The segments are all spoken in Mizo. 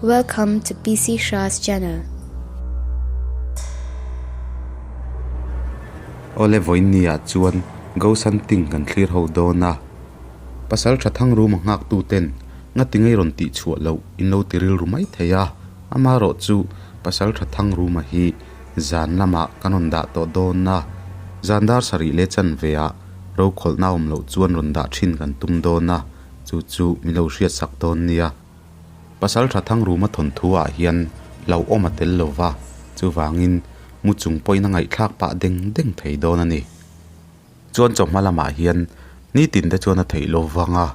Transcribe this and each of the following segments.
Welcome to PC Shah's channel. Awle vawiin ah chuan Ghost Hunting kan thlir ho dawn a, pasal tha thang ruma nghak tu ten ngati ngei rawn tih chhuah loh in lo ti rilru mai thei a, amaherawh chu pasal tha thang ruma hi zan lamah kan rawn dah tawh dawn a, zan dar sarih leh chanve ah rokhawlhna awm loh chuan rawn dah thin kan tum dawn a, chu chu min lo hriatsak dawn nia. Pasal tha thang ruma thawnthu ah hian hlauhawm a tel lo va, chuvangin mu chung pawhin a ngaihthlak pah deng deng thei dawn a ni. Chuan chawhma lamah hian nitin te chuan a theih lo vang a,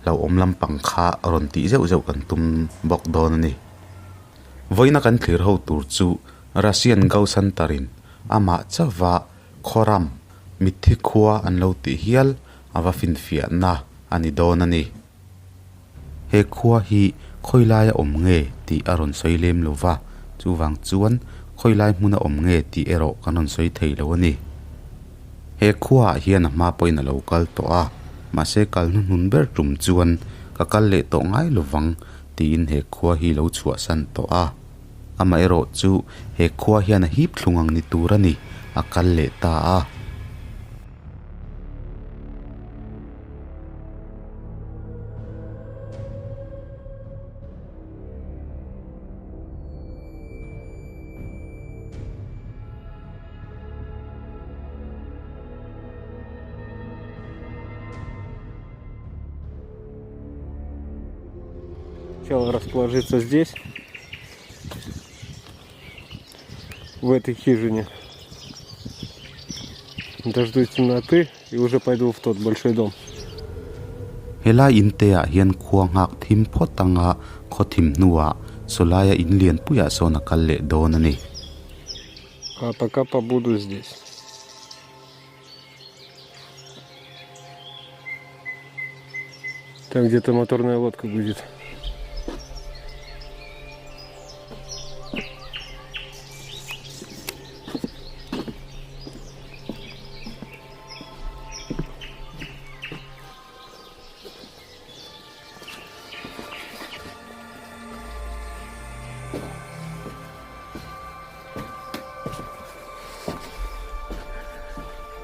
hlauhawm lampang kha rawn tih zeuh zeuh kan tum bawk dawn a ni. Vawiina kan thlir ho tur chu Russian Ghost Hunter in amah chauhva khawram mitthi khua an lo tih hial a va finfiahna a ni dawn a ni. He khua hi khawi laia awm nge tih a rawn sawi lem lo va, chuvang chuan khawi lai hmuna awm nge tih erawh kan rawn sawi thei lo a ni. He khuaah hian a hma pawhin a lo kal tawh a, mahse kal hnuhnun ber tum chuan ka kal leh tawh ngai lo vang tiin he khua hi lo chhuahsan tawh a. Amaherawh chu he khua hian a hip thlung ang ni tur a ni, a kal leh ta a. Сначала расположиться здесь, в этой хижине. Дождусь темноты и уже пойду в тот большой дом. Helai in te ah hian khua nghak thim phawt anga khaw thim hnuah sawlaia in lian puiah sawn a kal leh dawn a ni. А пока побуду здесь. Там где-то моторная лодка будет.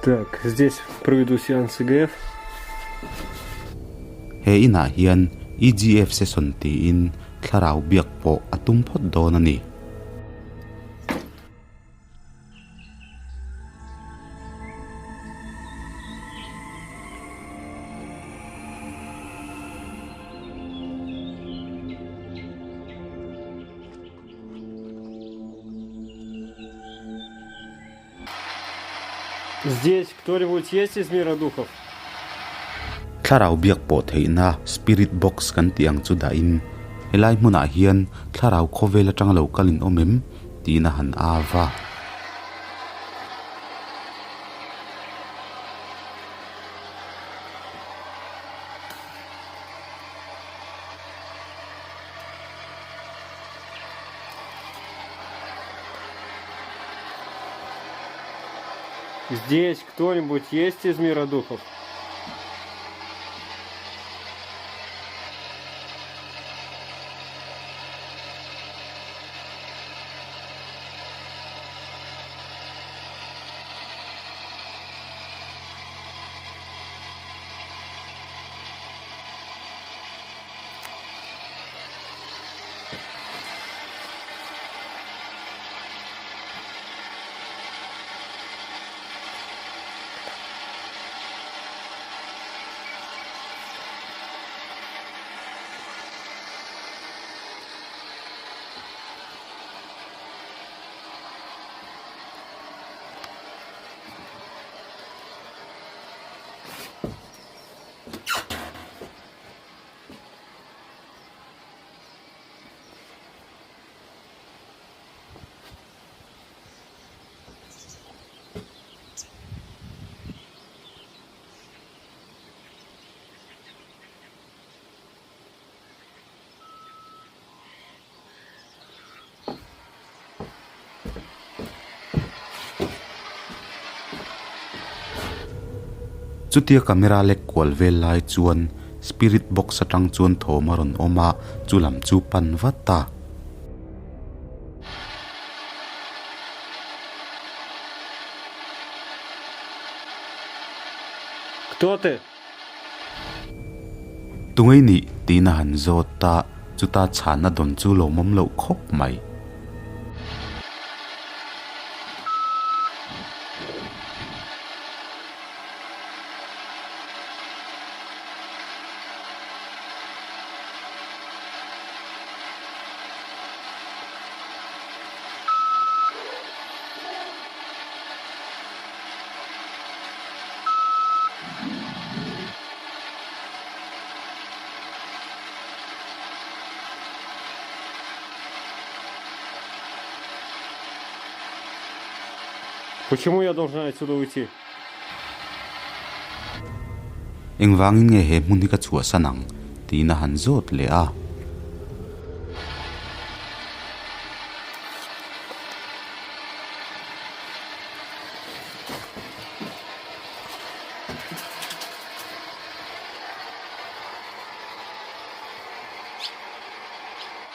Так, здесь проведу сеанс ЭГФ. He inah hian EGF session tiin thlarau biak pawh a tum phawt dawn a ni. Здесь кто-нибудь есть из мира духов? Thlarau biak pawh theihna spirit box kan tih ang chu dahin helai hmunah hian thlarau khawvel atanga lo kal in awm em tiin a han au va. Здесь кто-нибудь есть из мира духов? Chutia camera lek kual vel lai chuan spirit box atang chuan thawm a rawn awm a, chu lam chu pan vat a. Кто ты? Tunge i nih? tiin a han zawt a, chuta chhanna dawn chu lawmawm loh khawp mai. Почему я должна отсюда уйти? Engvangin nge he hmun hi ka chhuahsan ang? tiin a han zawt leh a.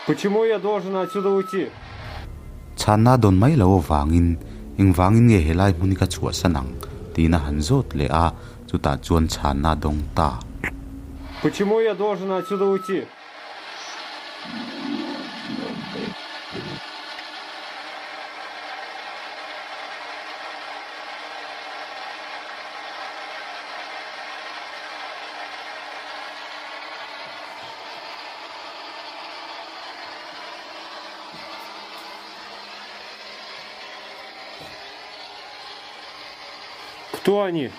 Почему я должен отсюда уйти? Chhanna dawn mai lo avangin engvangin nge helai hmun hi ka chhuahsan ang? tiin a han zawt leh a, chutah chuan chhanna dawng ta. Почему я должен отсюда уйти? Кто они?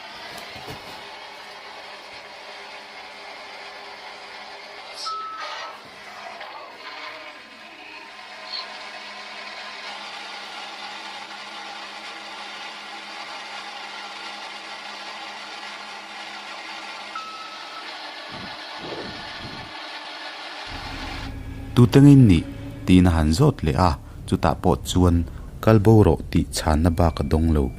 Tute ngei nih? tiin a han zawt leh a, chutah pawh chuan kal bo rawh tih chhanna bak a dawng lo.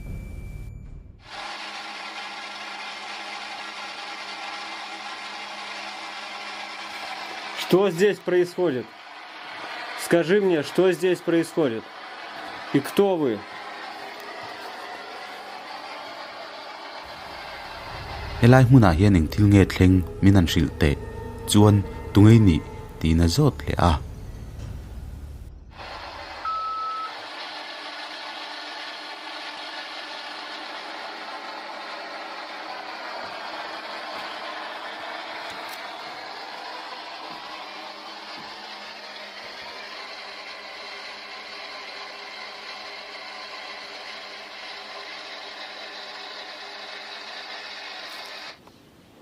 Что здесь происходит? Скажи мне, что здесь происходит? И кто вы? Helai hmunah hian eng thil nge thleng min han hrilh teh chuan tungei nih tiin a zawt leh a.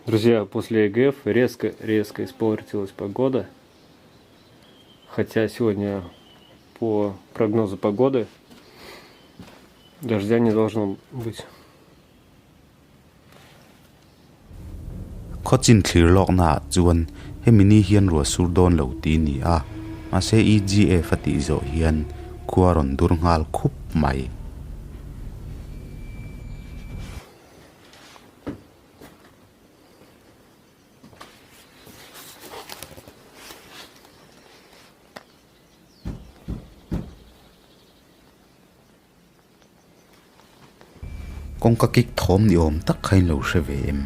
Друзья, после ЭГФ резко-резко испортилась погода. Хотя сегодня по прогнозу погоды дождя не должно быть. Khawchin thlir lawknaah chuan hemi ni hian ruah sur dawn lo tih a ni a, mahse EGF a tih zawh hian khua rawn dur nghal khup mai. Kawngka kik thawm ni awm tak kha in lo hre ve em?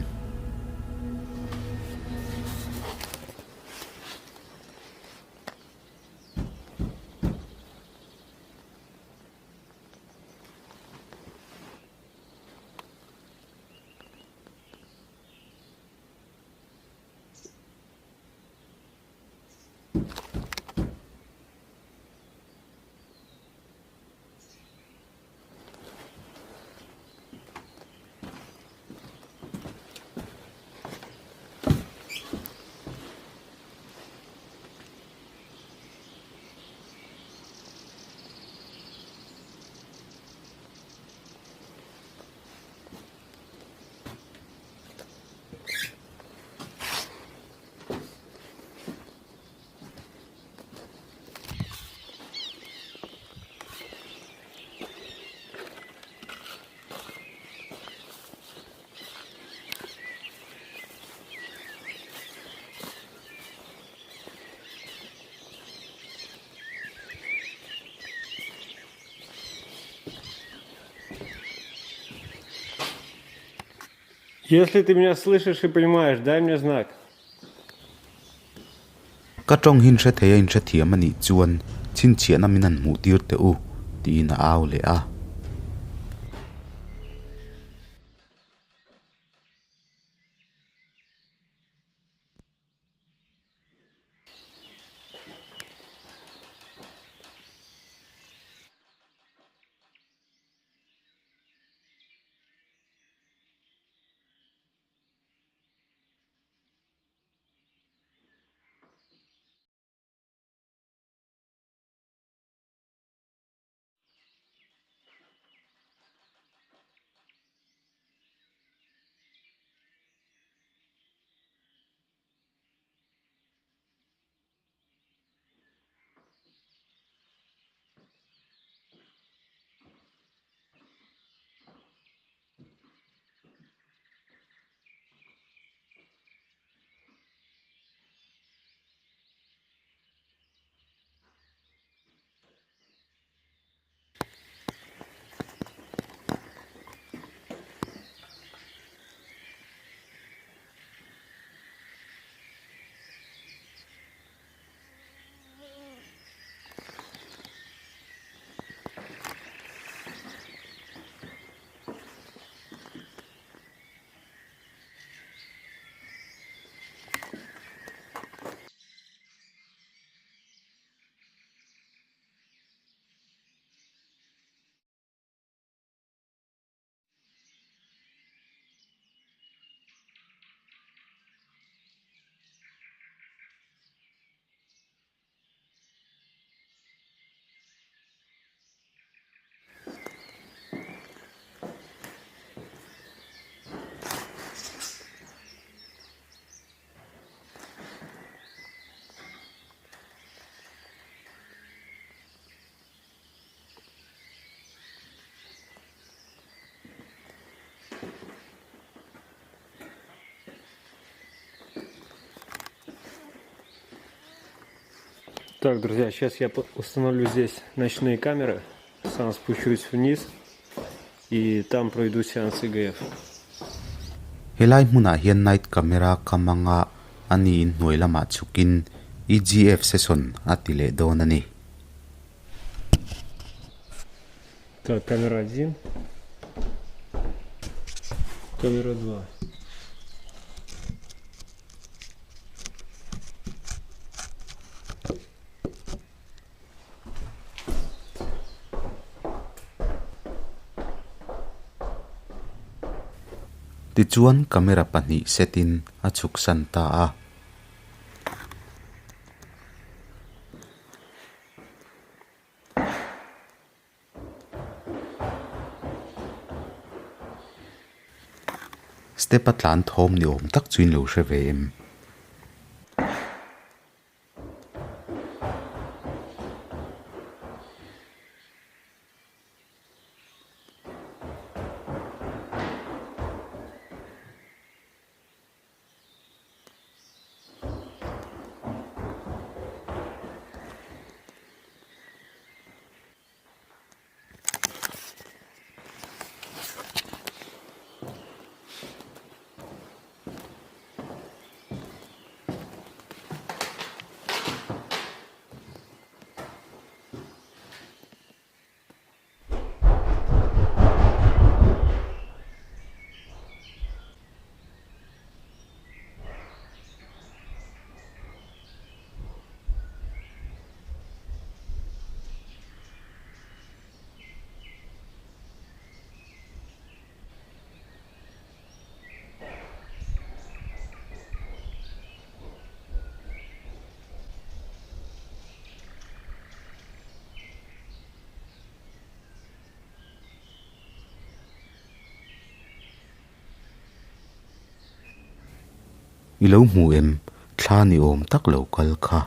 Если ты меня слышишь и понимаешь, дай мне знак. Ka tawng hi in hre thei a, in hrethiam a nih chuan chhinchhiahna min han hmuh tir teh u, tiin a au leh a. Так, друзья, сейчас я установлю здесь ночные камеры. Сам спущусь вниз и там пройду сеанс ИГФ. Helai hmunah hian night camera kam anga a ni inhnuai lamah chhukin EGF session a ti leh dawn a ni. Так, камера один. Камера два. Tichuan camera pahnih set in a chhuk san ta a. Step a tlan thawm ni awm tak chu in lo hre ve em? I lo hmu em? Thla ni awm tak lo kal kha.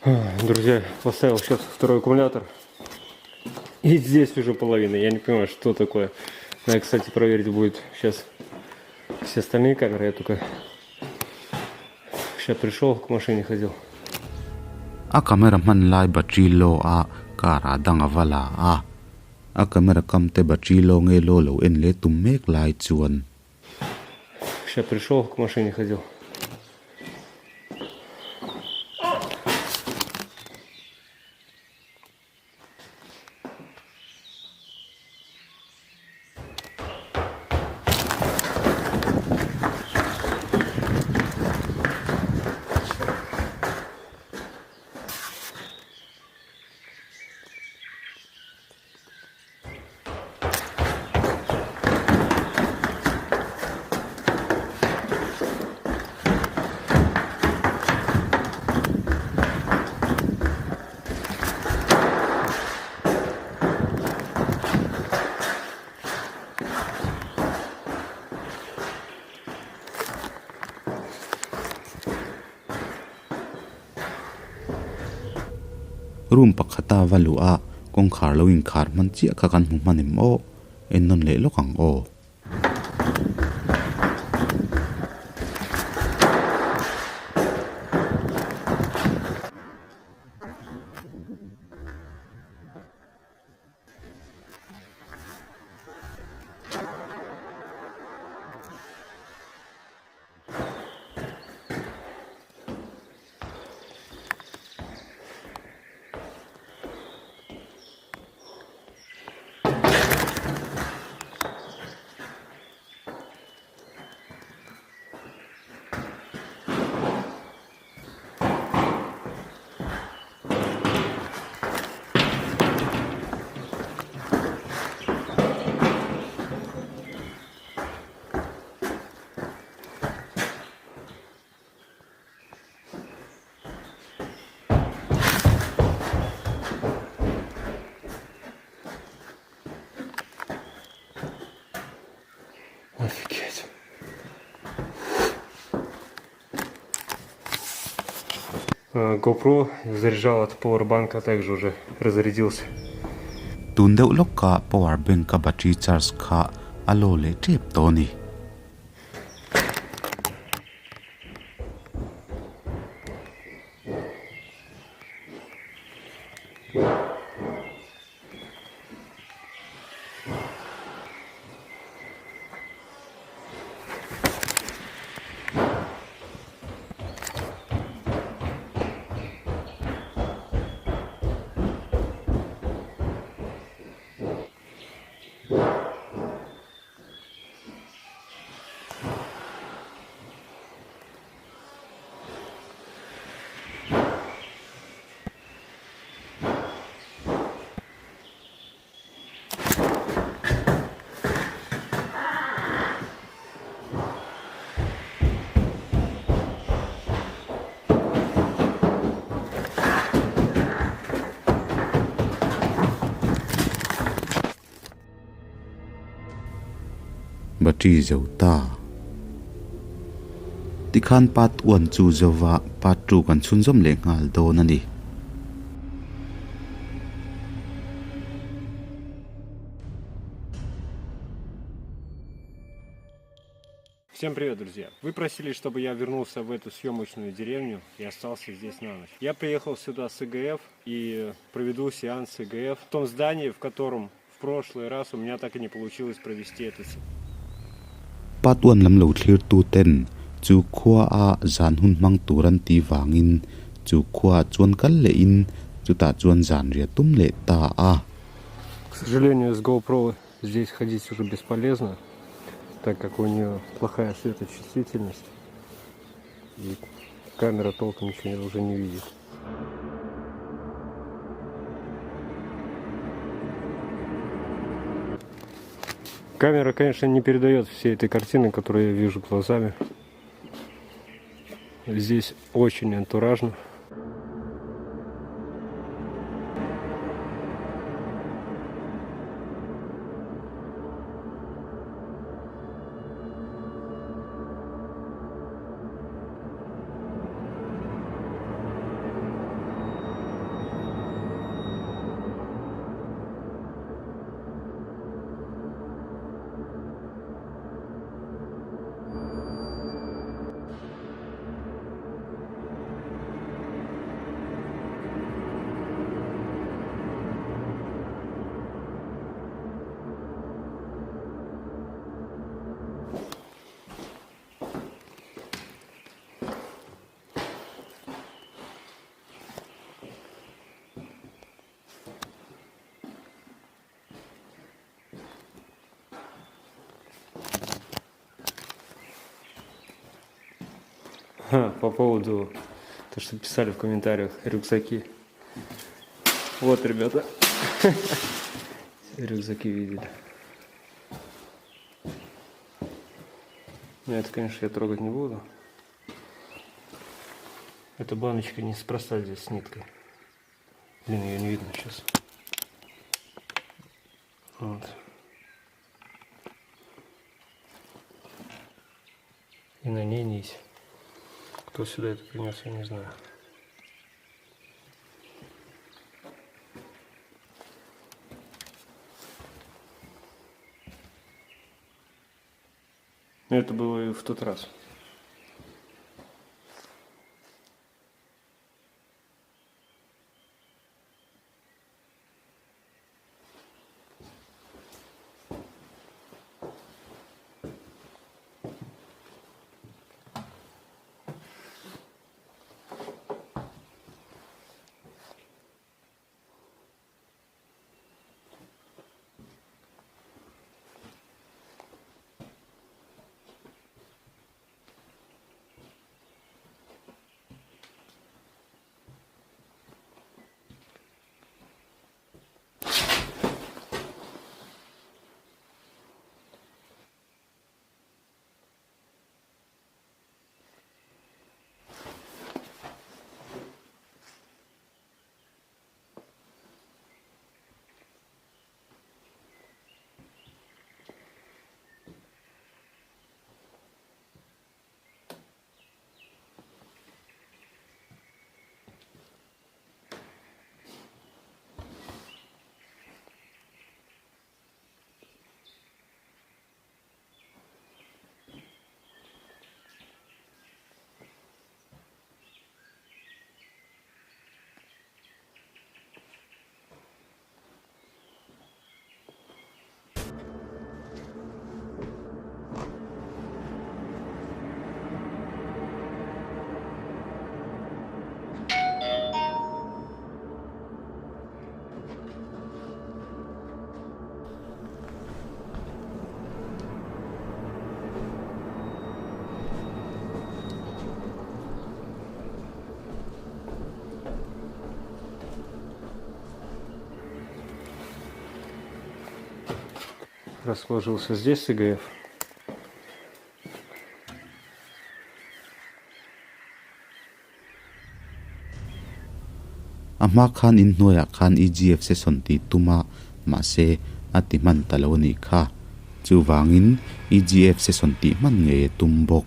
Друзья, поставил сейчас второй аккумулятор. И здесь уже половина. Я не понимаю, что такое. Надо, кстати, проверить будет сейчас все остальные камеры. Я только сейчас пришел, к машине ходил. A camera hman lai battery low a car ah dang a va la a, a camera kam te battery low nge low lo en leh tum mek lai chuan. Сейчас пришел, к машине ходил. Room pakhata va luh a kawngkhar lo inkhar hman chiah kha kan hmu hman em aw en nawn leh lawk ang aw. Офигеть. GoPro заряжал от powerbank, также уже разрядился. Tun deuh lawka power bank a battery charge kha a low leh tep tawh a ni. Battery zo ta. Tikhan part one chu zova part 2 kan chhunzawm leh nghal dawn a ni. Всем привет, друзья! Вы просили, чтобы я вернулся в эту съемочную деревню и остался здесь на ночь. Я приехал сюда с ЭГФ и проведу сеанс ЭГФ в том здании, в котором в прошлый раз у меня так и не получилось провести этот сеанс. Part 1 lam lo thlir tu ten chu khua a zan hun hmang tur an ti vangin chu khua chuan kal leh in chutah chuan zan riah tum leh ta a. К сожалению, с GoPro здесь ходить уже бесполезно, так как у нее плохая светочувствительность и камера толком ничего уже не видит. Камера, конечно, не передает всей этой картины, которую я вижу глазами. Здесь очень антуражно. По поводу, то, что писали в комментариях, рюкзаки. Вот, ребята, рюкзаки видели. Ну, это, конечно, я трогать не буду. Эта баночка неспроста здесь с ниткой. Блин, ее не видно сейчас. Вот. И на ней нить. Кто сюда это принес, я не знаю. Но это было и в тот раз. Расположился здесь ИГФ. A hma khan in hnuaiah khan EGF session tih tum a, mahse a ti hman ta lo a nih kha. Chuvangin EGF session tih hman ngei a tum bawk.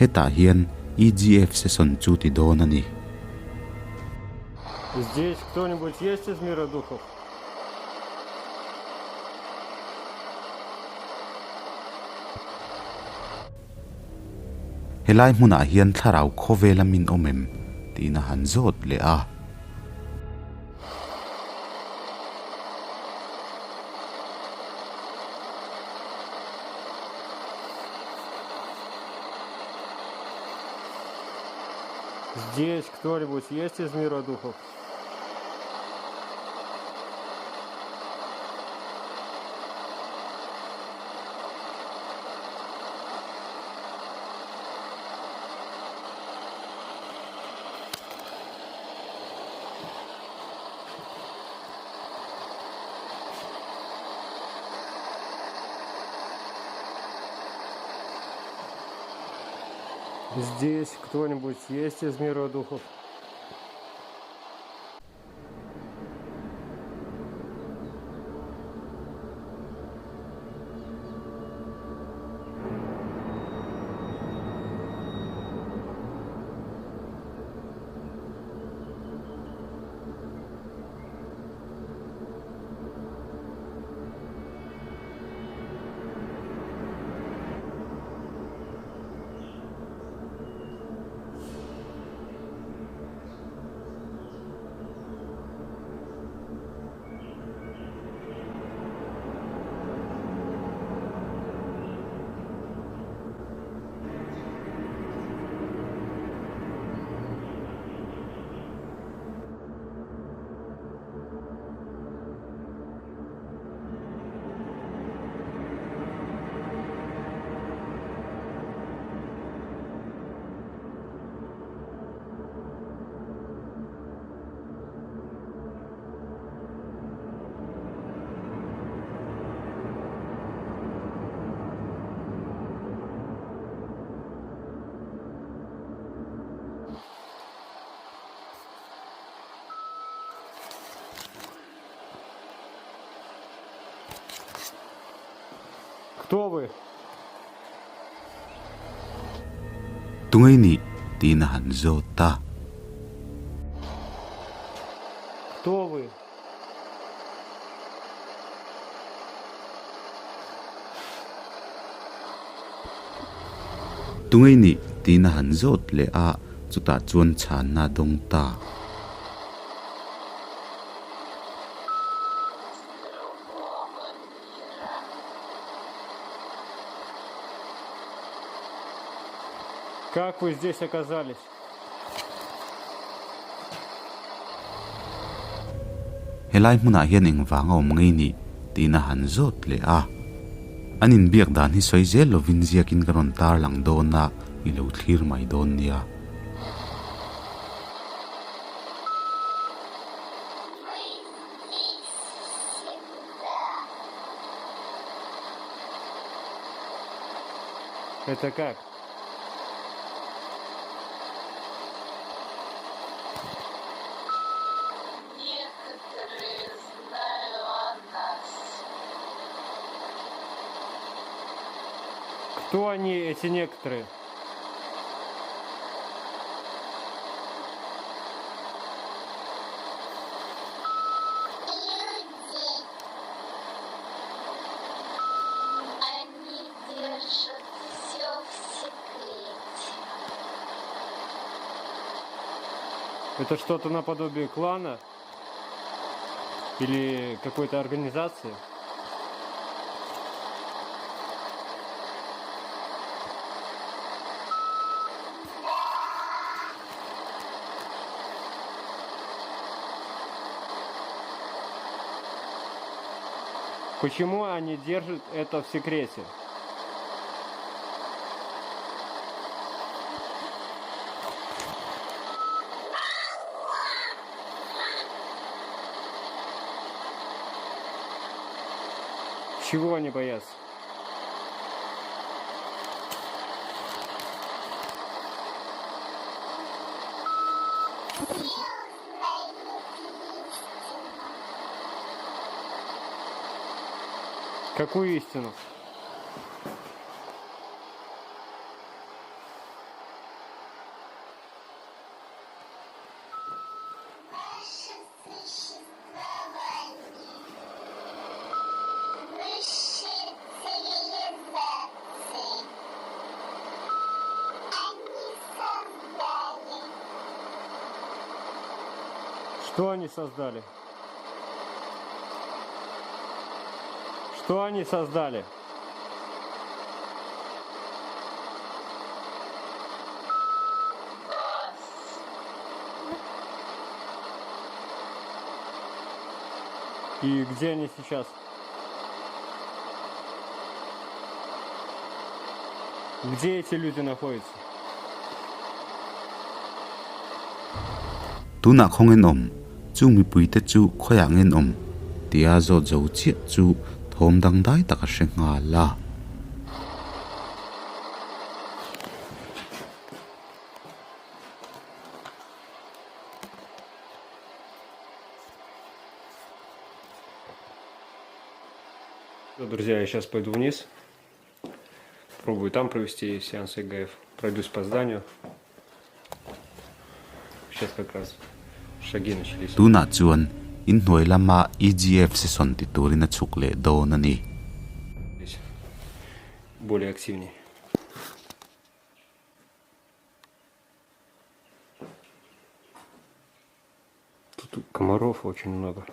Hetah hian EGF session chu ti dawn a ni. Здесь кто-нибудь есть из мира духов? Helai hmunah hian thlarau khawvela min awm em? tiin a han zawt leh a. Здесь кто-нибудь есть из мира духов? Здесь кто-нибудь есть из мира духов? Кто вы? Tunge i nih? tiin a han zawt a. Кто вы? Tunge i nih? tiin a han zawt leh a, chutah chuan chhanna a dawng ta. Как вы здесь оказались? Helai hmunah hian engvang a awm ngei nih tiin a han zawt leh a. An inbiak dan hi sawi zel lovin ziakin ka rawn tarlang dawn a, i lo thlir mai dawn nia. Это как? Некоторые знают о нас. Кто они, эти некоторые? Они держат все в секрете. Это что-то наподобие клана? Или какой-то организации? Почему они держат это в секрете? Чего они боятся? Какую истину? Наше существование высшей цивилизации. Они создали. Что они создали? Что они создали? И где они сейчас? Где эти люди находятся? Tunah khawng awm, chung mipuite chu khawiah ngen awm tia zawt zo chiah chu thawm dangdai tak a hre nghal a. Друзья, я сейчас пойду вниз. Пробую там провести сеанс ЭГФ. Пройдусь по зданию. Сейчас как раз шаги начались. Tunah chuan inhnuai lama EGF session ti turin a chhuk leh dawn a ni. Более активней. Тут комаров очень много.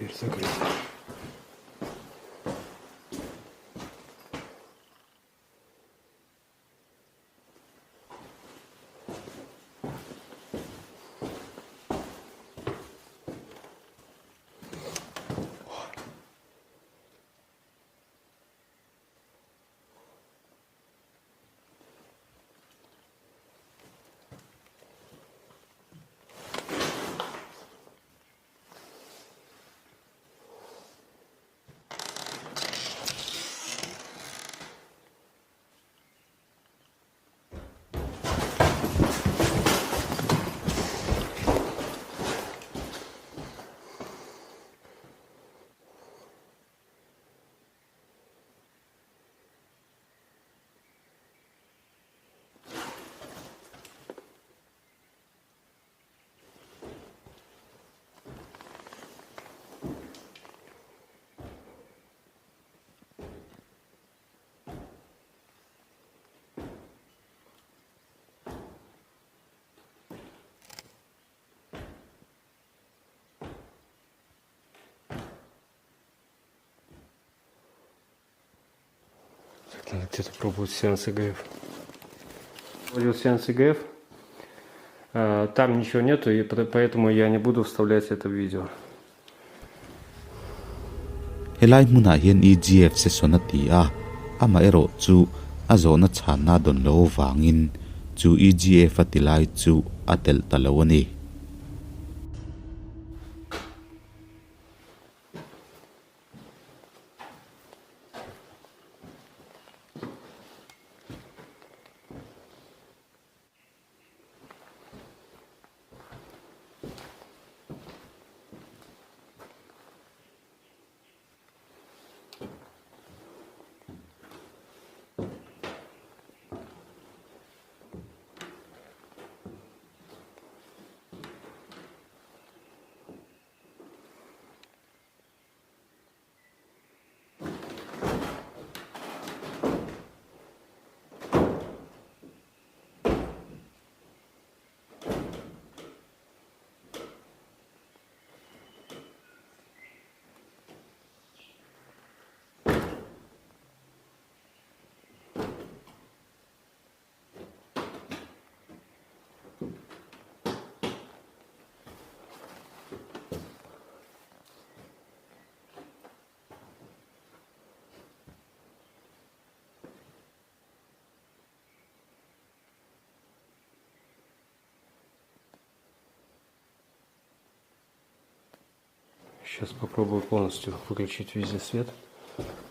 Дверь закрыта. Так, надо где-то пробовать сеанс ЭГФ. Проводил сеанс ЭГФ. Там ничего нету, и поэтому я не буду вставлять это в видео. Helai hmunah hian EGF session a ti a, amaherawhchu a zawhna chhanna dawn loh avangin chu EGF a ti lai chu a telh ta lo a ni. Сейчас попробую полностью выключить везде свет,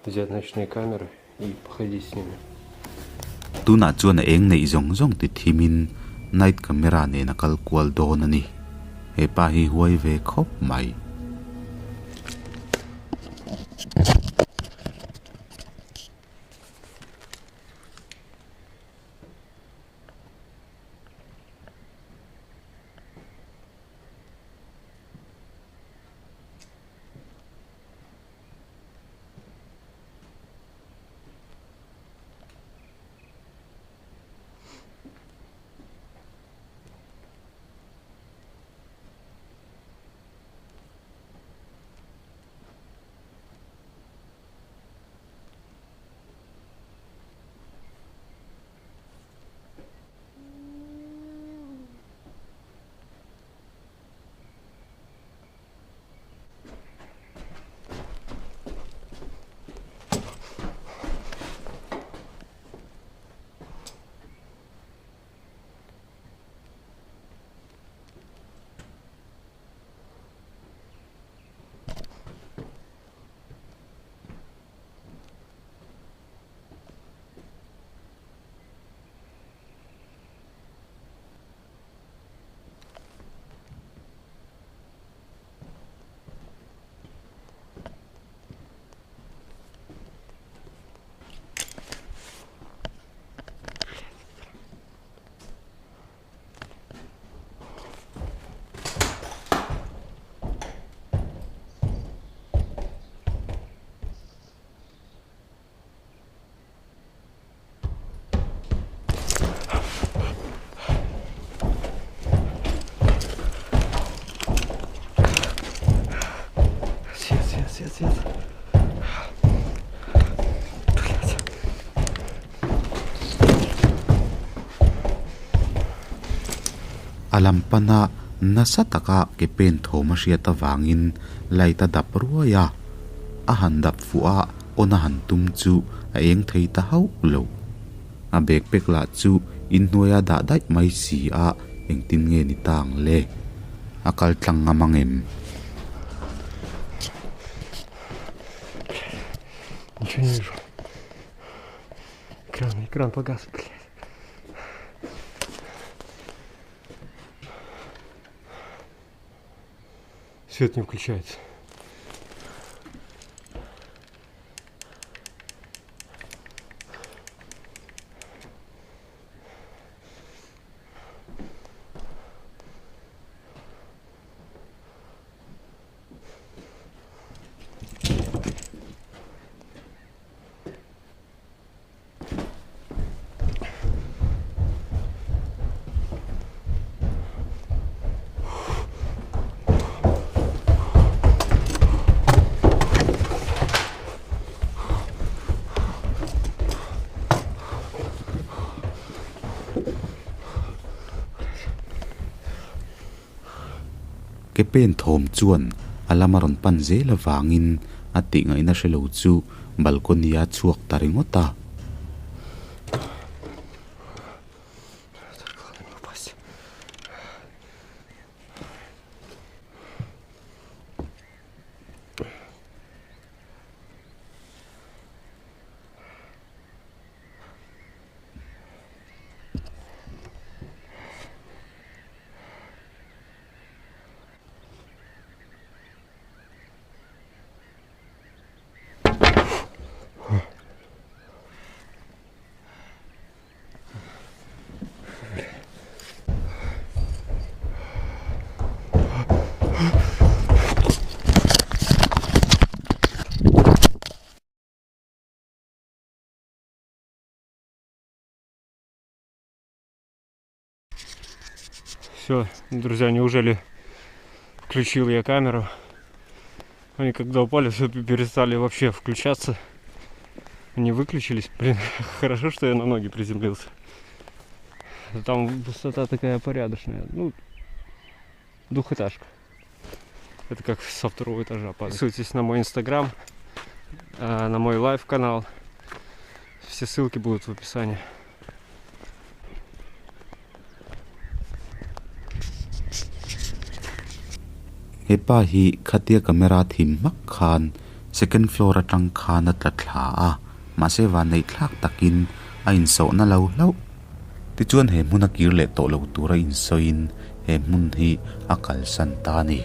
взять ночные камеры и походить с ними. Tunah chuan a eng neih zawng zawng ti thimin night camera nen a kal kual dawn a ni. He pa hi huai ve khawp mai. A lam pana nasa taka ke pen thawm a hriat avangin light a dap ruai a, a han dap fuh a on a han tum chu a eng thei ta hauh lo. A bag pack lah chu inhnuai a dah daih mai si a, engtin nge ni ta ang le? A kal tlang ngam ang em? Ничего не вижу. Экран, экран погас, блядь. Свет не включается. Ke pen thawm chuan a lama rawn pan zel avangin a tih ngaihna hre lo chu balcony a chhuak ta ringawt a. Все, друзья, неужели включил я камеру? Они когда упали, все перестали вообще включаться. Они выключились. Блин, хорошо, что я на ноги приземлился. Там высота такая порядочная. Ну, двухэтажка. Это как со второго этажа падает. Подписывайтесь на мой инстаграм, на мой лайв-канал. Все ссылки будут в описании. He pa hi khatia camera thim hmak khan second floor atang khan a tla thla a, mahse vanneih thlak takin a insawhna lo hlauh. Tichuan he hmun a kir leh tawh lo tura insawiin he hmun hi a kalsan ta a ni.